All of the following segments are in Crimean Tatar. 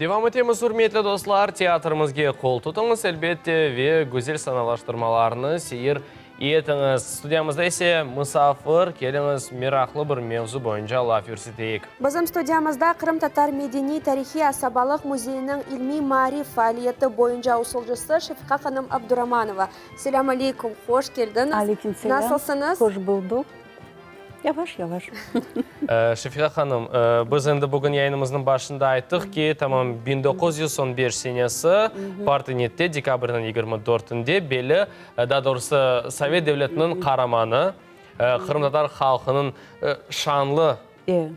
Devam etemiz, ürmetli dostlar, teatrimizge qol tutuñız, elbette, ve güzel sanalaştırmalarnı seyir etiñiz. Studiyamızda ise musafir, keliñiz, meraqlı bir mevzu boyunca laf yürseteyik. Bizim studiyamızda Qırımtatar medeniy-tarihiy asabalıq müzeyiniñ ilmiy-maarif faaliyeti boyunca usulcısı Şefiqa hanım Abduramanova. Selâm aleykum, hoş keldiñiz. Aleyküm selâm. Nasılsıñız? Hoş bulduq. Yavaş, yavaş. Şefiqa hanım, biz endi bugün yayınımıznıñ başında ayttıq ki, tamam 1915 senesi Partenitте, dekabrniñ 24-ünde belli, daa doğrusı, Sovet devletiniñ qaramanı, qırımtatar halqınıñ şanlı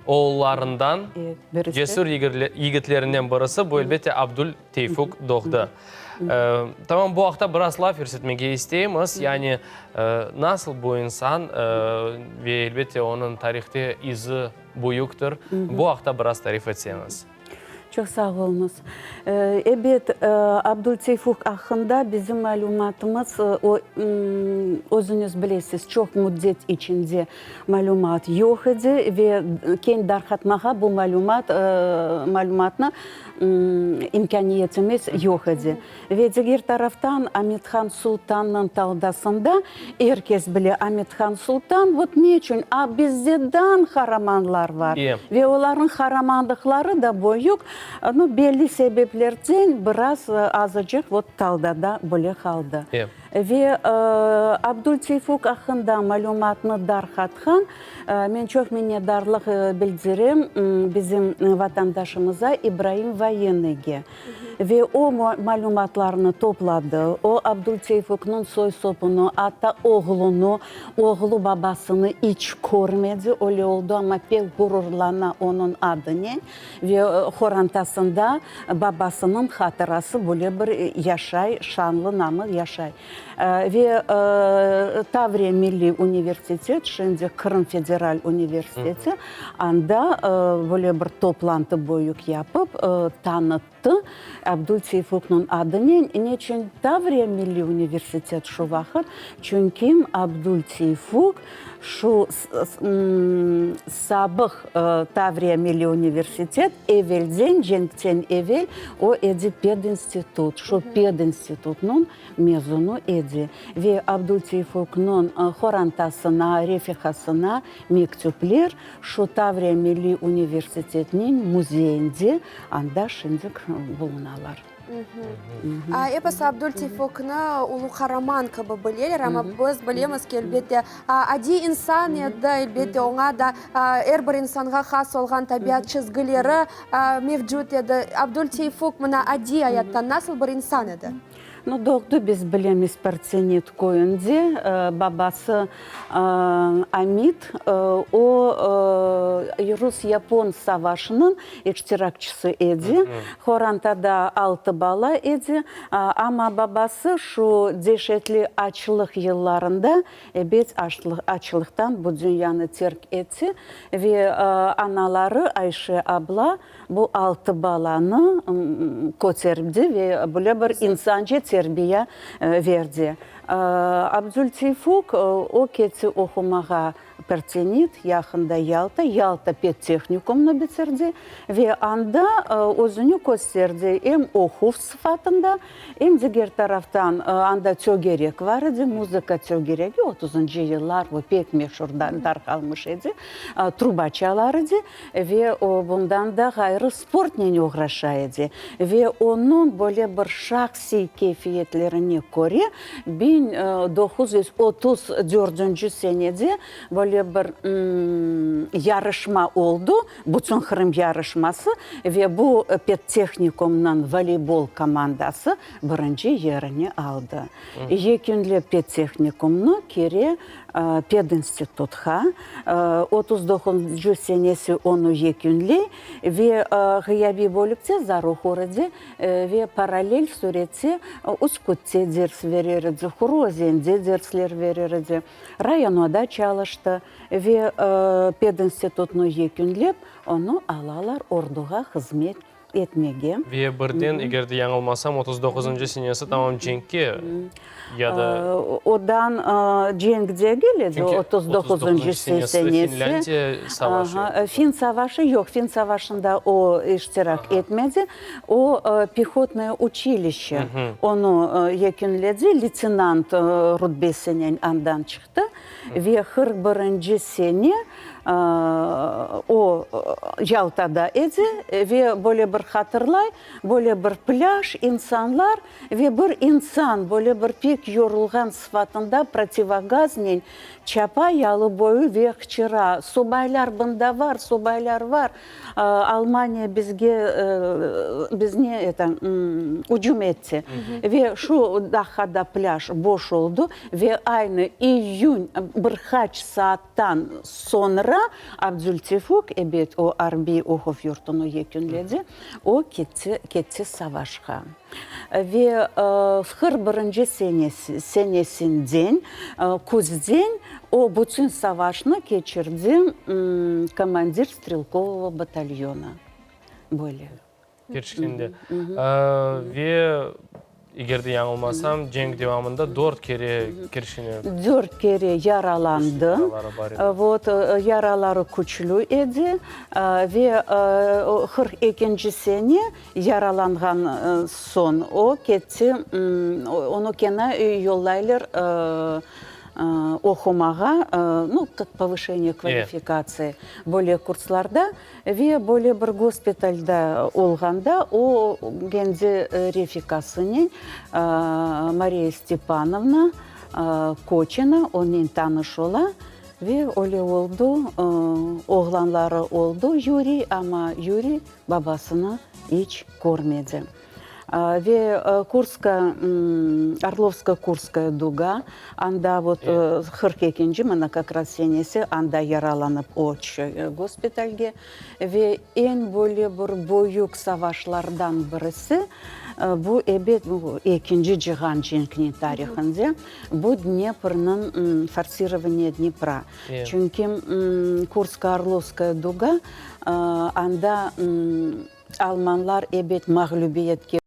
oğullarından, cesür yigitlerinden birisi, bu, elbette, Abdül Teyfuk doğdı. Tamam, bu aqta biraz laf yürsetmege isteymiz. Yani, nasıl bu insan ve, elbette, onıñ tarihte izi büyüktir. Bu aqta biraz tarif etseñiz. Çoq sağ oluñız. Ebet, Abdül Teyfuk aqqında bizim malümatımız, o, özüñiz bilesiz, çoq müddet içinde malümat yoq edi ve keñ darqatmağa bu malümat, malümatnı imkâniyetimiz yoq edi. Ve diger taraftan, Amethan Sultannıñ taldasında er kes bile Amethan Sultan, vot ne içün, a bizde dan qaramanlar var ve olarnıñ qaramanlıqları da böyük, nu, belli sebeplerden biraz azıcıq vot taldada bile qaldı. Ve Abdül Teyfuk aqqında malümatnı darqatqan, men çoq minnetdarlıq bildirem bizim vatandaşımıza İbraim Voyennıyge. Ve o malümatlarnı topladı, o Abdül Teyfuknıñ soy-sopunı, atta oğlunı, oğlu babasını iç körmedi, öyle oldı, amma pek ğururlana onıñ adınen ve qorantasında babasınıñ hatırası böyle bir yaşay, şanlı namı yaşay. Ve Tavriya milliy universitet, şimdi Qırım federal universiteti, anda böyle bir toplantı büyük yapıp, tanıttı Abdül Teyfuknıñ adınen. Neçün Tavriya milliy universitet şu vaqıt? Çünki Abdül Teyfuk şu sabıq Tavriya milliy universitet evelden, cenkten evel o edi pedinstitut, şu pedinstitutnıñ mezunı edi ve Abdül Teyfuknıñ qorantasına, refiqasına mektüpler şu Tavriya milliy universitetiniñ müzeyinde anda şimdik bulunalar. Episi Abdül Teyfuknı ulu qaraman kibi bileler, amma biz bilemiz ki, elbette, adiy insan edi, elbette, oña da er bir insanğa has olğan tabiat çizgileri mevcut edi. Abdül Teyfuk mına adiy ayattan nasıl bir insan edi? Nu, doğdı, biz bilemiz, Partenit köyünde. Babası Amit, o, rus-yapon savaşınıñ iştirakçisi edi. Qorantada altı bala edi, amma babası şu deşetli açlıq yıllarında, ebet, açlıqtan bu dünyanı terk etti ve anaları Ayşe abla Bu altı balanı köterdi ve böyle bir insanca terbiye berdi. Abdül Teyfuk, o ketti oqumağa Partenit, yaqında Yalta, Yalta pedtehnikumnı bitirdi ve anda özüni kösterdi em oquv sıfatında, em diger taraftan anda tögerek var edi, muzıka tögeregi, otuzıncı yıllar bu pek meşur darqalmış edi, truba çalar edi. Ve o, bundan da ğayrı, sportnen oğraşa edi. Ve onıñ böyle bir şahsiy keyfiyetlerine köre, 1934 senede böyle bir yarışma oldı, Bütünqırım yarışması, ve bu pedtehnikumnıñ voleybol komandası birinci yerini aldı. Yekünlep pedtehnikumnı kere Pedinstitutqa, 39-cı senesi onı yekünley ve ğıyabiy bölükte Zaruhorode ve parallel sürette Üskütte ders verer edi, Huruozende dersler verer edi, rayonoda çalıştı ve pedinstitutnı yekünlep, onı alalar orduğa hızmet. Etmege. Ve birden, eger de yañılmasam, 39-ncı senesi tamam cenkke ya da. Odan cenk degil edi, 39-ncı senesi. Finlândiya savaşı. Fin savaşı yoq, Fin savaşında o iştirak etmedi. O, pehotnoye uçilişçe onı yekünledi, leytenant rutbesinen andan çıqtı ve 41-nci sene O, Yaltada edi ve böyle bir hatırlay, böyle bir plâj, insanlar ve bir insan böyle bir pek yorulğan sıfatında protivogaznen çapa yalı boyu ve qıçıra, Subaylar bında var, subaylar var, Almaniya bizge, bizni, eto, ücüm etti. Ve şu daqqada plâj boş oldı ve aynı iyün bir qaç saat Tan soñra Abdültevfuk, ebet, o arbiy oquv yurtunı yekünledi, o ketti, ketti savaşqa. Ve 41 birinci senesi, senesinden, küzden o bütün savaşnı keçirdi komandir strelkovogo batalyona. Böyle. Kerçekten de. Ve, eger de yañılmasam, cenk devamında dört kere kerçekten de. Dört kere yaralandı. Vot, yaraları küçlü edi. Ve 42 ekinci sene yaralanğan soñ o ketti, onı kene yollaylar oqumağa, nu, kak povışeniye kvalifikatsiya, böyle kurslarda. Ve böyle bir gospitalda olğanda o, kendi refikasınen, Mariya Stepanovna Koçina, onen tanış ola ve öyle oldı, oğlanları oldı, Yuriy, amma Yuriy babasını iç körmedi. Ve Kurska, Orlovsko-Kurskaya duga, anda vot 42-nci, mına kak raz senesi, anda yaralanıp o tüşe gospitalge. Ve eñ böyle bir böyük savaşlardan birisi, bu, ebet, bu ekinci cihan cenkiniñ tarihinde, bu Dneprniñ, forsirovaniye Dnepra. Çünki Kursko-Orlovskaya duga, anda almanlar, ebet, mağlübiyetke.